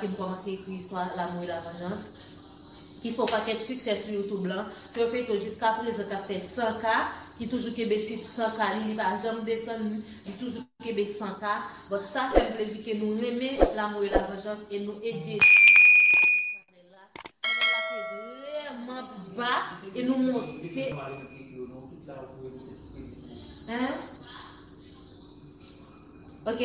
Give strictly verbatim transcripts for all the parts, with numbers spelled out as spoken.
m kòmanse ekri istwa L'amour et la vengeance, ki fè yon pakèt siksè sou YouTube lan. Se yon feyton jiska prezan k ap fè san K, ki toujou kenbe tit san K li, li pa janm desann, li toujou kenbe san K. But sa fè m plezi ke nou renmen L'amour et la vengeance e nou ede chanèl la. Chanèl la te vrèman ba e nou monte. Hein? Ok,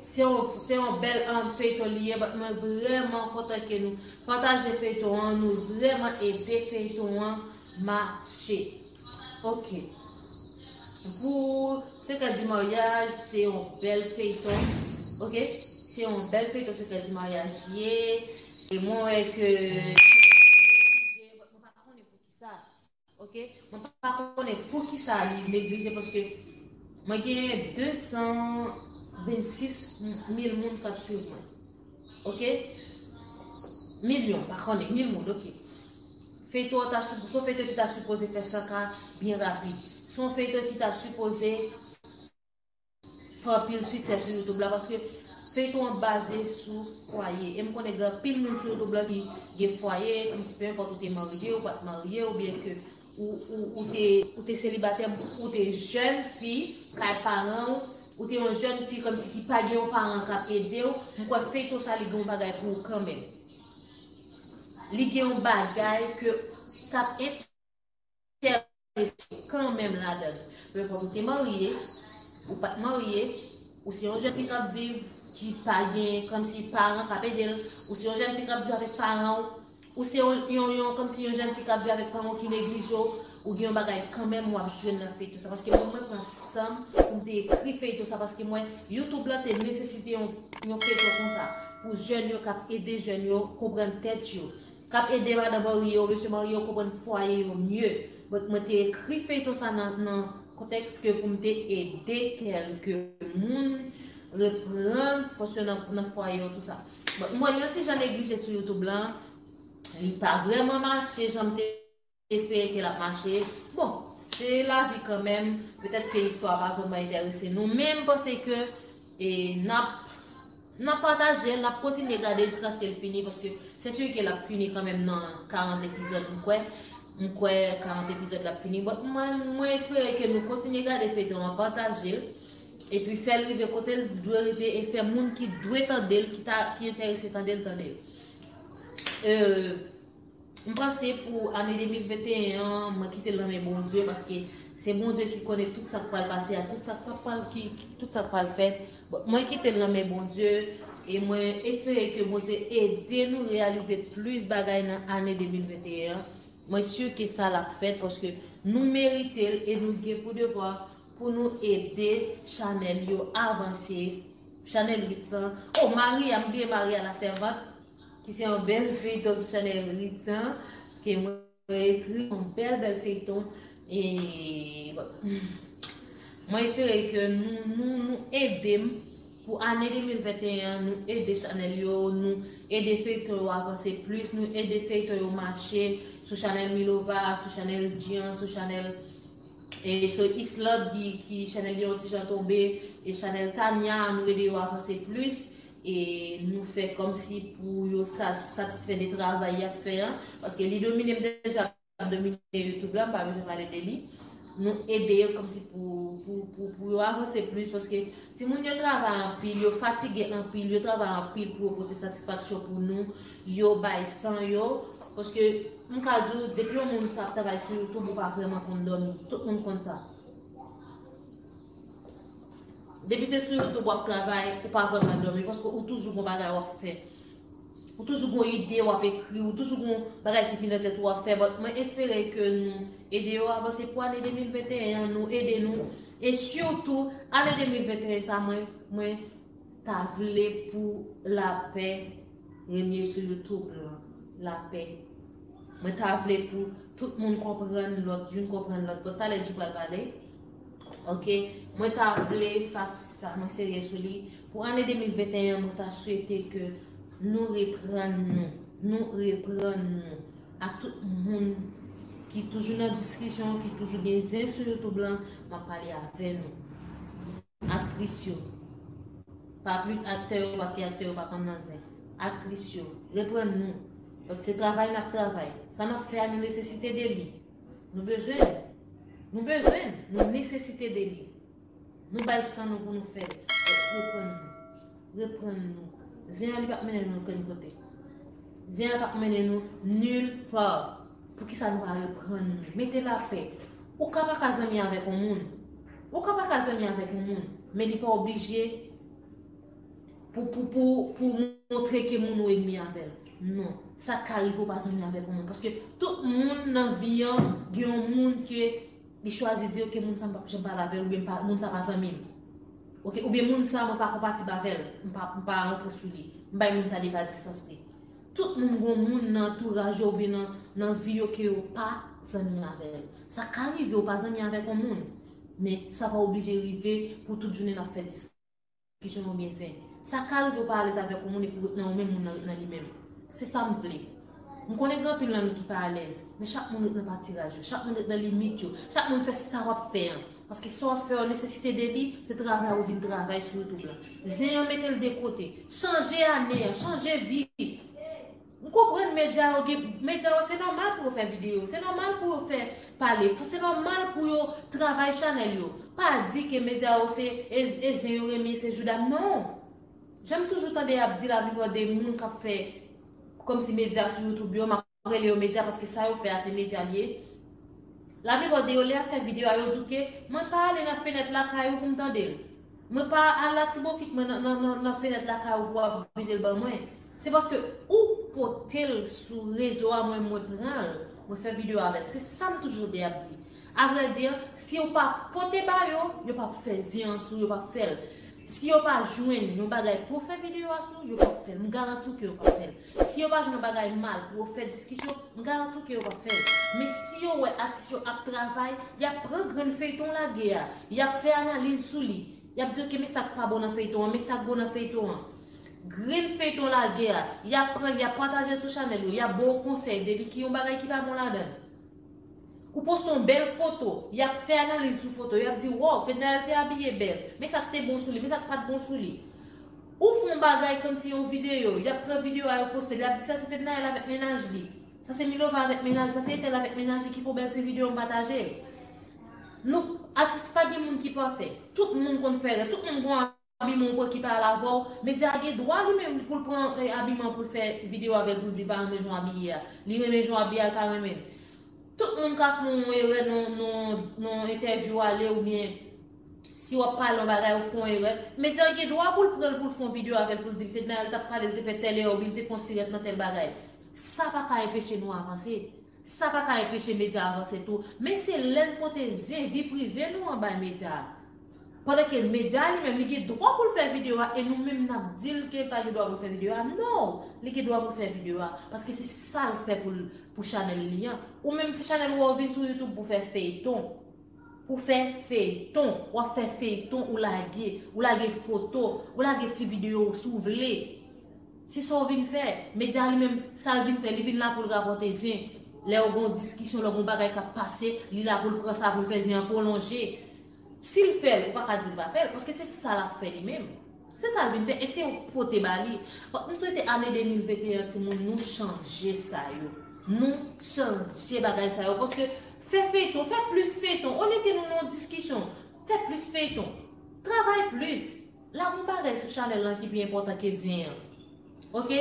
se yon, se yon bèl um, feyton li ye, but mwen vrèman kontan ke nou pataje feyton an, nou vrèman ede feyton an mache. Ok. Pou Secret du Mariage, se yon bèl feyton. Ok? Se yon bèl feyton Secret du Mariage ye. E mwen wè ke mwen pa konnen poukisa. Ok? Mwen pa konnen poukisa li neglije, paske mwen genyen de san vennsis mil moun k ap swiv mwen. Ok? Milyon, pa konnen, mil moun, ok. Feyton an ta sou, se yon feyton ki ta sipoze fè san K byen rapid. Se yon feyton ki ta sipoze fè anpil siksè sou YouTube la, paske feyton an baze sou fwaye. E m konnen gen anpil moun sou YouTube la ki gen fwaye, kòmsi pe enpòt ou te marye, ou pa t marye, oubyen ke ou, ou, ou te, ou te selibatè, ou te jèn fi kay paran w, ou te yon jèn fi kòmsi ki pa gen yon paran k ap ede w, m kwè feyton sa li gen yon bagay pou ou kanmenm. Li gen yon bagay ke k ap enterese w kanmenm ladan l. Pe enpòt ou te marye, ou pa t marye, ou se yon jèn fi k ap viv, ki pa gen kòmsi paran k ap ede l, ou se yon jèn fi k ap viv avèk paran w, ou se yon, yon, yon, kòmsi yon jèn fi k ap viv avèk paran w ki neglije w, ou gen yon bagay kanmenm w ap jwenn nan feyton sa. Paske mwen, mwen pran san m pou m te ekri feyton sa, paske mwen, YouTube lan te nesesite yon, yon feyton konsa, pou jèn yo, k ap ede jèn yo konprann tèt yo, k ap ede madan marye yo, mesye marye yo konprann fwaye yo mye. But mwen te ekri feyton sa nan, nan kontèks ke pou m te ede kèlke moun reprann fòs yo nan, nan fwaye yo, tou sa. But mwen yon ti jan neglije sou YouTube lan, li pa vrèman mache jan m te espere ke l ap mache. Bon, se lavi kanmenm, petèt ke istwa pa vrèman enterese nou, men m panse ke e n ap, n ap pataje l, n ap kontinye gade jiskaske l fini, paske se si ke l ap fini kanmenm nan karant epizòd, m kwè. M kwè karant epizòd l ap fini. But mwen, mwen espere ke nou kontinye gade feyton an, pataje l, epi fè l rive kote l dwe rive, e fè moun ki dwe tande l, ki ta, ki enterese tande l, tande l. Euh, M panse pou ane de mil venteyen an, mwen kite l nan men Bondye, paske se Bondye ki konnen tout sa k pral pase a, tout sa k pa pral, ki, ki- tout sa k pral fèt. Bon, mwen kite l nan men Bondye, e mwen espere ke Bondye ede nou reyalize plis bagay nan ane de mil venteyen an. Mwen si ke sa l ap fèt, paske nou merite l e nou gen pou devwa pou nou ede chanèl yo avanse. Chanèl Ritz lan. Oh, Maria, m bliye Maria la Servante, ki se yon bèl feyton sou chanèl Ritz lan, ke mwen ekri, yon bèl, bèl feyton. E, bon. Mwen espere ke nou, nou, nou ede m pou ane de mil venteyen an, nou ede chanèl yo, nou ede feyton yo avanse plis, nou ede feyton yo mache sou chanèl Milova, sou chanèl Gian, sou chanèl, e, sou Island, ki, ki chanèl yo yon ti jan tonbe, e chanèl Tania, nou ede yo avanse plis, e nou fè kòmsi pou yo sa, satisfè de travay y ap fè an, paske li domine m deja, ap domine YouTube la, m pa bezwen pale de li. Nou ede yo kòmsi pou, pou, pou, pou yo avanse plis, paske timoun yo travay anpil, yo fatige anpil, yo travay anpil pou yo pote satisfaksyon pou nou, yo bay san yo, paske m ka di w, depi yon moun sa ap travay sou YouTube, ou pa vrèman konn dòmi, tout moun konn sa. Depi se sou YouTube w ap travay, ou pa vrèman dòmi, paske ou toujou gon bagay w ap fè. Ou toujou gon ide w ap ekri, ou toujou gon bagay ki vin nan tèt ou w ap fè. But mwen espere ke nou ede yo avanse pou ane de mil venteyen an, nou ede nou. E sitou, ane de mil venteyen sa, mwen, mwen ta vle pou lapè renye sou YouTube lan. Lapè. Mwen ta vle pou tout moun konprann lòt, youn konprann lòt. Bon, talè Dji pral pale. Ok? Mwen ta vle, sa, sa, mwen serye sou li. Pou ane de mil venteyen an, mwen ta swete ke nou reprann nou. Nou reprann nou. A tout moun ki toujou nan diskisyon, ki toujou gen zen sou YouTube lan, m ap pale avè nou. Aktris yo. Pa plis aktè yo, paske aktè yo pa konn nan zen. aktris yo, reprann nou. Paske se travay n ap travay. Sa n ap fè a, nou nesesite de li. Nou bezwen l. Nou bezwen l. Nou nesesite de li. Nou bay san nou pou nou fè l. Reprann nou. Reprann nou. Zen an, li p ap mennen nou okenn kote. Zen an p ap mennen nou nulle part. Poukisa nou pa reprann nou? Mete lapè. Ou ka pa ka zanmi avèk yon moun. Ou ka pa ka zanmi avèk yon moun. Men li pa oblije pou, pou, pou, pou montre ke moun ou enmi avè l. Non. Sa ka rive ou pa zanmi avèk yon moun. Paske tout moun nan vi an, gen yon moun ke li chwazi di, "Ok, moun sa m p ap janm pale avè l," oubyen pa, "Moun sa pa zanmi m." Ok, oubyen moun sa mwen pa konpatib avè l, m pa, m pa rantre sou li. M bay moun sa depa distans li. Tout moun gon moun nan antouraj yo oubyen nan, nan vi yo ke yo pa zanmi avè l. Sa ka rive ou pa zanmi avèk yon moun, men sa pa oblije rive pou tout jounen n ap fè diskisyon oubyen zen. Sa ka rive ou pa alèz avèk yon moun epi ou ret nan yon menm moun nan ret nan li menm. Se sa m vle. M konnen gen anpil nan nou ki pa alèz, men chak moun ret nan patiraj yo, chak moun ret nan limit yo, chak moun fè sa w ap fè an. Paske sa w ap fè an, nesesite de li, se travay ou vin travay sou YouTube la. Zen an, mete l de kote. Chanje ane an, chanje vi. M konprann medya yo gen, medya yo se nòmal pou yo fè videyo, se nòmal pou yo fè pale, se nòmal pou yo travay chanèl yo. Pa di ke medya yo se e, e zen yo renmen, se jouda, non. Jan m toujou tande y ap di, laplipa de moun k ap fè kòmsi medya sou YouTube yo, m ap rele yo medya paske sa yo fè a se medya l ye. Laplipa de yo lè y ap fè videyo a, yo di w ke mwen pa ale nan fenèt lakay ou pou m tande l. Mwen pa al la ti bokit mwen nan, nan, nan, nan fenèt lakay ou pou w ap vide l ban mwen. Se paske ou pote l sou rezo a, mwen, mwen pran l, mwen fè videyo avè l. Se sa m toujou tande y ap di. Avrèdi, si yo pa pote ba yo, yo p ap fè zen an sou, yo p ap fè l. Si yo pa jwenn yon bagay pou fè videyo a sou, yo p ap fè l. M garanti w ke yo p ap fè l. Si yo pa jwenn yon bagay mal pou yo fè diskisyon, m garanti w ke yo p ap fè l. Men si yo wè atis yo ap travay, y ap pran grenn feyton lage a, y ap fè analiz sou li, y ap di, "Ok, men sa k pa bon nan feyton an, men sa k bon nan feyton an." Grenn feyton lage a, y ap pran l, y ap pataje l sou chanèl yo, y ap ba w konsèy de li ki yon bagay ki pa bon ladan l. Ou poste yon bèl foto, y ap fè analiz sou foto, y ap di, "Wow, Fednaelle te abiye bèl, men sa k te bon sou li, men sa k pa t bon sou li." Ou fè yon bagay kòmsi yon videyo, y ap pran videyo a, yo poste l, y ap di, "Sa se Fednaelle avèk mennaj li, sa se Milova avèk mennaj, sa se entèl avèk mennaj li ki fè yon bèl ti videyo, m pataje l." Nou, atis pa gen moun ki pafè. Tout moun konn fè erè, tout moun gon abiman w pran ki pa al avè w. Medya a gen dwa li menm pou l pran, eh, abiman pou l fè videyo avè l, pou l di l pa renmen jan w abiye a. Li renmen jan w abiye a, l pa renmen l. Tout moun ka fè yon erè nan, nan, nan entèvyou ale oubyen si w ap pale yon bagay ou fè yon erè. Medya a gen dwa pou l pran l pou l fè yon videyo avè l pou l di l Fednaelle t ap pale, l te fè tèl erè oubyen l te fè yon sirèt nan tèl bagay. Sa pa ka enpeche nou avanse. Sa pa ka enpeche medya avanse tou, men se lè n pote zen vi prive nou an bay medya a. Pandan ke medya a li menm, li gen dwa pou l fè videyo a, e nou menm n ap di l ke l pa gen dwa pou l fè videyo a. No! Li gen dwa pou l fè videyo a, paske se sa l fè pou l, pou chanèl li an. Ou menm, chanèl ou a, ou vin sou YouTube pou fè feyton. Pou fè feyton, w ap fè feyton, ou lage, ou lage foto, ou lage ti videyo w si w vle. Se sa w vin fè. Medya li menm, sa l vin fè, li vin la pou l rapòte zen. Lè w gon diskisyon, lè w gon bagay k ap pase, li la pou l pran sa pou l fè zen an pwolonje. Si l fè l, ou pa ka di l pa fè l, paske se sa l ap fè li menm. Se sa l vin fè, e se yo k pote ba li. Bon, m swete ane de mil venteyen an, timoun, nou chanje sa yo. Nou chanje bagay sa yo, paske fè feyton, fè plis feyton, olye ke nou nan yon diskisyon, fè plis feyton, travay plis. La gon bagay sou chanèl lan ki pi enpòtan ke zen an. Ok?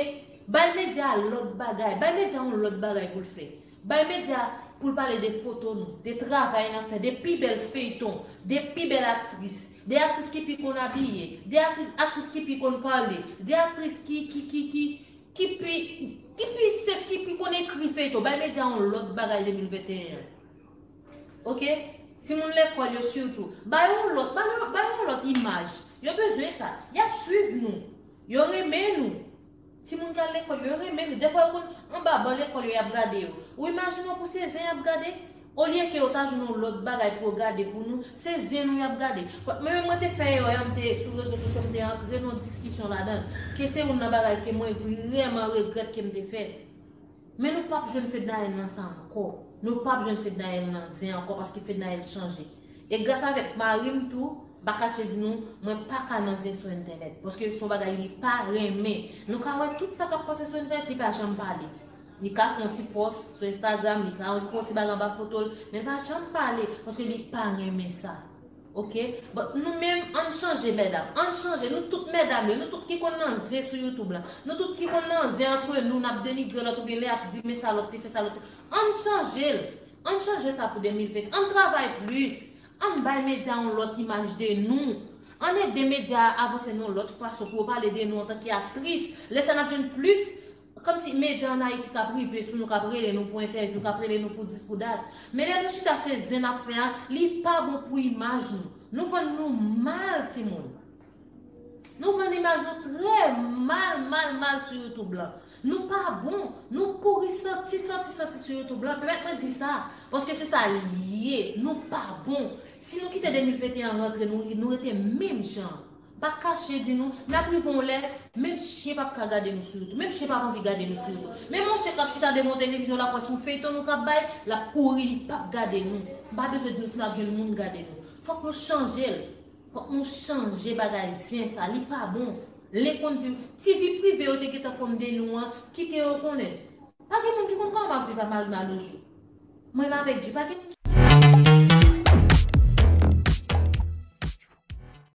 Bay medya a lòt bagay. Bay medya a yon lòt bagay pou l fè. Bay medya a pou l pale de foto nou, de travay n ap fè, de pi bèl feyton, de pi bèl aktris, de aktris ki pi konn abiye, de aktris, aktris ki pi konn pale, de aktris ki, ki, ki, ki, ki pi, ki pi sef, ki pi konn ekri feyton. Bay medya a yon lòt bagay de mil venteyen an. Ok? Timoun lekòl yo sitou. Ba yo yon lòt, ba yo, ba yo yon lòt imaj. Yo bezwen sa. Y ap swiv nou. Yo renmen nou. Timoun k al lekòl yo, yo renmen nou. Dèfwa yo konn anba ban lekòl yo, y ap gade yo. Ou imajine w pou se zen y ap gade? Olye ke yo ta jwenn yon lòt bagay pou yo gade pou nou, se zen nou y ap gade. Bon, mwen menm mwen te fè erè, m te sou rezo sosyo, m te antre nan yon diskisyon ladan l. Ke se youn nan bagay ke mwen vrèman regrèt ke m te fè. Men nou p ap jwenn Fednaelle nan sa ankò. Nou p ap jwenn Fednaelle nan zen ankò paske Fednaelle chanje. E gras avèk mari m tou, M pa kache di nou, mwen pa ka nan zen sou entènèt. Paske se yon bagay li pa renmen. Nou ka wè tout sa k ap pase sou entènèt, li pa janm pale. Li ka fè yon ti pòs sou Instagram, li ka fè yon ti bagay anba foto l, men li pa janm pale, paske li pa renmen sa. Oke? But nou menm, ann chanje, medam. Ann chanje. Nou tout medam yo, nou tout ki konn nan zen sou YouTube la. Nou tout ki konn nan zen antre nou, n ap denigre lòt oubyen lè ap di, men sa lòt te fè, sa lòt te. Ann chanje l. Ann chanje sa pou de mil ven. Ann travay plis. Ann bay medya yon lòt imaj de nou. Ann ede medya a avanse nan yon lòt fason pou yo pale de nou antanke aktris. Lè sa n ap jwenn plis, kòmsi medya ann Ayiti k ap rive sou nou, k ap rele nou pou entèvyou, k ap rele nou pou dis pou dat. Men lè nou chita se zen n ap fè a, li pa bon pou imaj nou. Nou vann nou mal, timoun. Nou vann imaj nou trè mal, mal, mal sou YouTube lan. Nou pa bon. Nou pouri santi, santi, santi sou YouTube lan. Pèmèt mwen di sa. Paske se sa l ye. Nou pa bon. Si nou kite de mil venteyen rantre, nou, nou rete menm jan. Pa kache di nou, n ap rive yon lè, menm chen p ap ka gade nou sou YouTube. Menm chen p ap anvi gade nou sou YouTube. Menm yon chen k ap chita devan yon televizyon, l ap wè sou feyton nou k ap bay, l ap kouri, li p ap gade nou. M pa bezwen di nou si n ap jwenn moun gade nou. Fòk nou chanje l. Fòk nou chanje bagay zen sa, li pa bon. Len konn vi, ti vi prive yo te gentan konn de nou an, kite yo konnen. Pa gen moun ki konn kòman m ap viv a mari m a nos jours. Mwen menm avèk Dye, pa gen moun